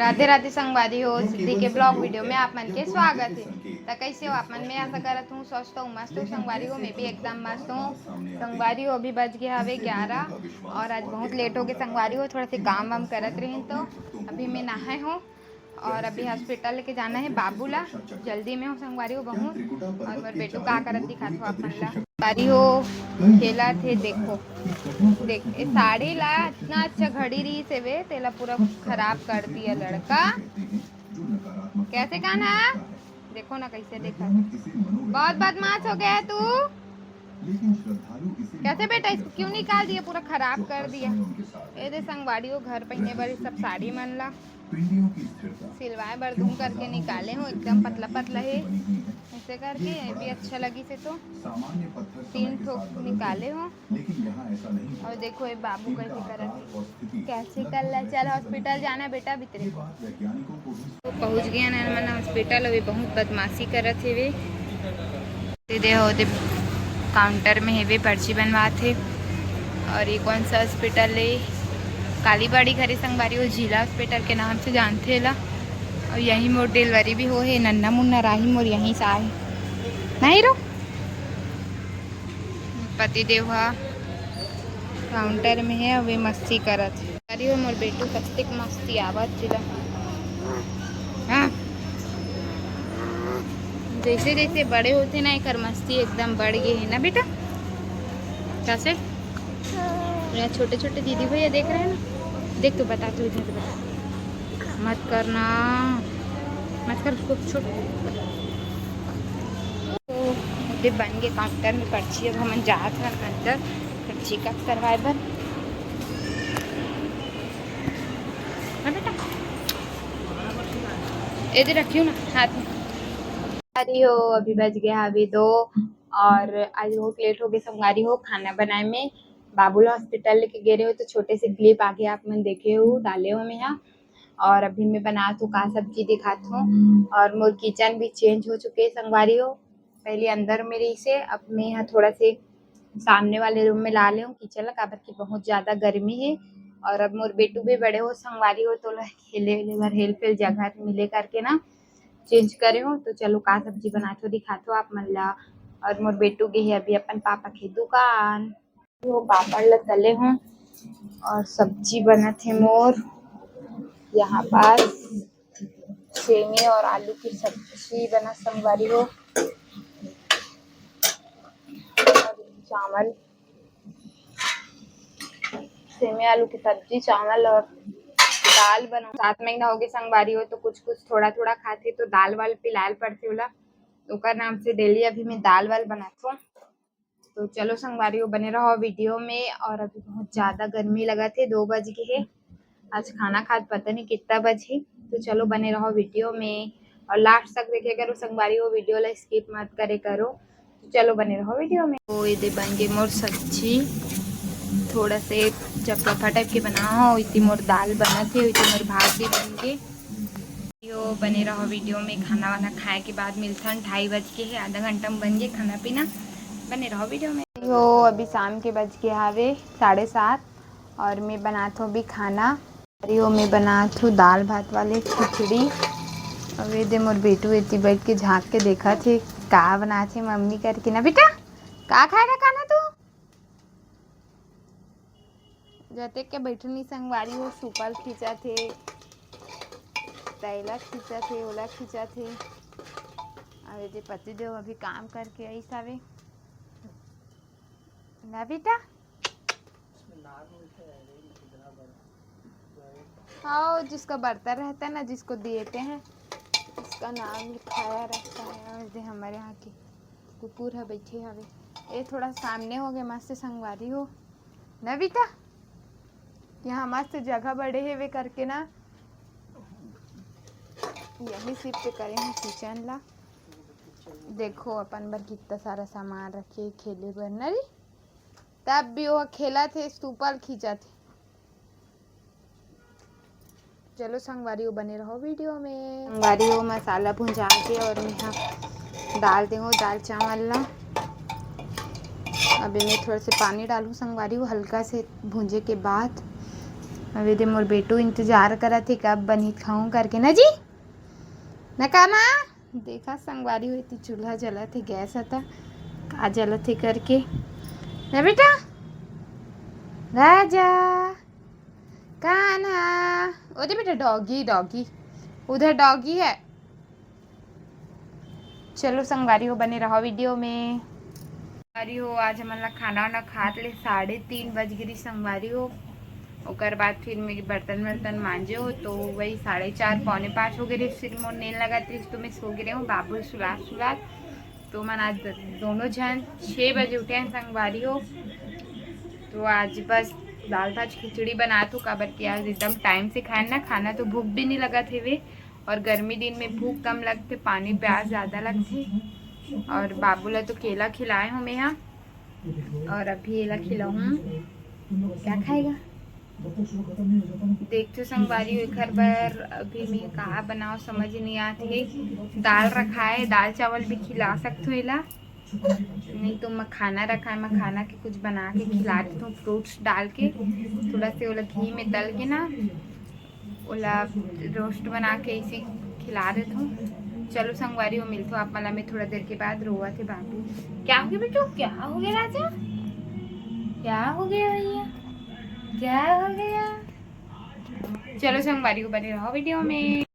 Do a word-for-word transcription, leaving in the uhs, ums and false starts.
राधे राधे संगवारी हो, सिद्धि के vlog video में आप मन के स्वागत है। त कैसे हो आप मन? मैं आशा करत हूँ स्वस्थ हो, मस्त हो संगवारी हो। मैं भी एकदम मस्त हूँ संगवारी हो। अभी बज गया हवे ग्यारह और आज बहुत late हो गए संगवारी हो, थोड़ा से काम वाम करत रही तो अभी मैं नहाए हूँ और अभी hospital लेके जाना है बाबू ला। जल्दी में हो संगवारी हो बहुत। और मोर बेटू का करत दिखात हो आप मन ला। संगवारी हो खेला थे, देखो देख, ए साड़ी ला इतना अच्छा घड़ी रही से वे, तेला पूरा खराब कर दिया लड़का। कैसे कान्हा? देखो ना कैसे देखा, बहुत बदमाश हो गया है तू। कैसे बेटा, इसको क्यों निकाल दिया, पूरा खराब कर दिया। ये दे संगवारी हो घर पहने बर सब साड़ी मन ला सिलवाए बर धूम करके निकाले हो, एकदम पतला पतला है। ऐसे करके ये भी अच्छा लगी से तो तीन ठोक निकाले हो। और देखो ये बाबू कैसे करत है, कैसे कर ले। चल hospital जाना बेटा भीतरे। तो पहुंच गया ना मन hospital, अभी बहुत बदमाशी करत है वे। दे हो दे counter में हेवे पर्ची बनवात हे। और ये कौन सा hospital है? कालीबाड़ी घरे संगवारी हो, जिला hospital के नाम से जानते ला। और यही मोर delivery भी हो है, नन्ना मुन्ना राही मोर यहीं से आए। नहीं रो पति देव हा counter में है, अभी मस्ती करत है। अरे वो मोर बेटू कस्तिक मस्ती आवत जिला। हाँ, जैसे जैसे बड़े होते ना एकर मस्ती एकदम बढ़ गई है ना बेटा। कैसे यहाँ छोटे छोटे दीदी भैया देख रहे हैं ना, देख तो बता, तू इधर से बता, मत करना, मत कर उसको, छोड़। तो दे बन के counter में पर्ची, अब हमन जात हन अंदर checkup करवाए बर। हाँ बेटा, ये दे रखियो ना हाथ में। अरे हो, अभी बज गया अभी दो और आज बहुत late हो गए संगवारी हो खाना बनाए में। बाबू ला hospital लेके गए रहे हो तो छोटे से clip आगे आप मन देखे हो, डाले हो मैं यहाँ। और अभी मैं बनात हूँ का सब्जी दिखात हूँ। और मोर kitchen भी change हो चुके है संगवारी हो। पहले अंदर में रही से, अब मैं यहाँ थोड़ा से सामने वाले room में ला ले हूँ kitchen ला, काबर की बहुत ज्यादा गर्मी है। और अब मोर बेटू भी बड़े हो संगवारी हो, तो ला खेले वेले बर हेल फेल जगह मिले करके ना change करे हो। तो चलो का सब्जी बनात हो दिखात हो आप मन ला। और मोर बेटू गे है अभी अपन पापा के दुकान। वो पापड़ ला तले हूँ और सब्जी बनत है मोर यहाँ पास। सेमी और आलू की सब्जी बना संगवारी हो। और चावल, सेमी आलू की सब्जी, चावल और दाल बना। सात महीना हो गए संगवारी हो, तो कुछ कुछ थोड़ा थोड़ा खाते तो दाल वाल पिलायल पड़ते होला, ओकर नाम से daily अभी मैं दाल वाल बनात हूँ। तो चलो संगवारी हो, बने रहो video में। और अभी बहुत ज्यादा गर्मी लगत है, दो बज गए है। आज खाना खात पता नहीं कितना बजे, तो चलो बने रहो video में और last तक देखे करो संगवारी हो, video ला skip मत करे करो। तो चलो बने रहो video में। तो ये दे बन गए मोर सब्जी, थोड़ा से चपलाफा type के बना हो, इतनी मोर दाल बनत है, इतनी मोर भात भी बन गए। यो बने रहो video में। खाना वाना खाए के बाद मिलथन, ढाई बज के है, आधा घंटा में बन गए खाना पीना। बने रहो video में। यो अभी शाम के बज के हावे साढ़े सात और मैं बनात हूँ अभी खाना। अरे ओ मैं बनात हूँ दाल भात वाले खिचड़ी। अब ये दे मोर बेटू एती बैठ के झांक के देखत हे का बनात हे मम्मी करके ना। बेटा का खाएगा खाना तू? जते के बैठनी संगवारी हो, सुपल खींचत हे, तैला खींचत हे, ओला खींचत हे। अउ ये दे पति देव अभी काम करके आइस हवे ना बेटा। हाँ, जिसका बर्तन रहता है ना, जिसको देते हैं, उसका नाम लिखाया रहता है। और ये हमारे यहाँ की कुकुर है बैठे हवे। ये थोड़ा सामने हो गए, मस्त संगवारी हो ना बेटा। यहाँ मस्त जगह बड़े हेवे करके ना, यही shift करे हैं kitchen ला। देखो अपन बर कितना सारा सामान रखे खेले बर नरी, तब भी वो खेलत हे, सुपल खींचत हे। चलो संगवारी हो, बने रहो video में। संगवारी हो, मसाला भुंजा के और मैं यहाँ डाल दे हूँ दाल चावल ला। अभी मैं थोड़ा से पानी डालूँ संगवारी हो, हल्का से भूंजे के बाद। अभी दे मोर बेटू इंतजार करत हे कब बनही खाऊं करके ना जी। ना का माँ? देखा संगवारी हो, एती चूल्हा जलत हे, गैस ह त का जलत हे करके। ना बेटा, राजा, कान्हा, ओ दे बेटा, डॉगी, डॉगी, उधर डॉगी है। चलो संगवारी हो, बने रहो वीडियो में। संगवारी हो, आज हमन ला खाना वाना खात ले साढ़े तीन बज गिरी संगवारी हो। ओकर बाद फिर मैं बर्तन वर्तन मांजे हो, तो वही साढ़े चार पौने पाँच हो गए रहे। फिर मोर नींद लगत रहिस, तो मैं सो गे रहे हूँ बाबू सुलात सुलात। तो मन आज दोनों झन छः बजे उठे हैं संगवारी हो। तो आज बस दाल भात खिचड़ी बनात हूँ, काबर कि आज एकदम टाइम से खाए ना, खाना तो भूख भी नहीं लगत हेवे, और गर्मी दिन में भूख कम लगथे, पानी प्यास ज़्यादा लगथे। और बाबू ला तो केला खिलाए हूँ मैं यहाँ, और अभी एला खिलाऊँ। क्या खाएगा? देखथो संगवारी हो, एखर बर अभी मैं का बनाओ समझ नहीं आत हे। दाल रखा है, दाल चावल भी खिला सकथो एला, नहीं तो मखाना रखा है, मखाना के कुछ बना के खिला देथो, फ्रूट्स डाल के, थोड़ा से ओला घी में तल के ना, ओला रोस्ट बना के इसी खिला देथो। चलो संगवारी हो, मिलथो आप मन ला मैं थोड़ा देर के बाद। रोवत हे बाबू। क्या हो गया बेटू, क्या हो गया राजा, क्या हो गया भैया, क्या हो गया? चलो संगवारी हो, बने रहो वीडियो में।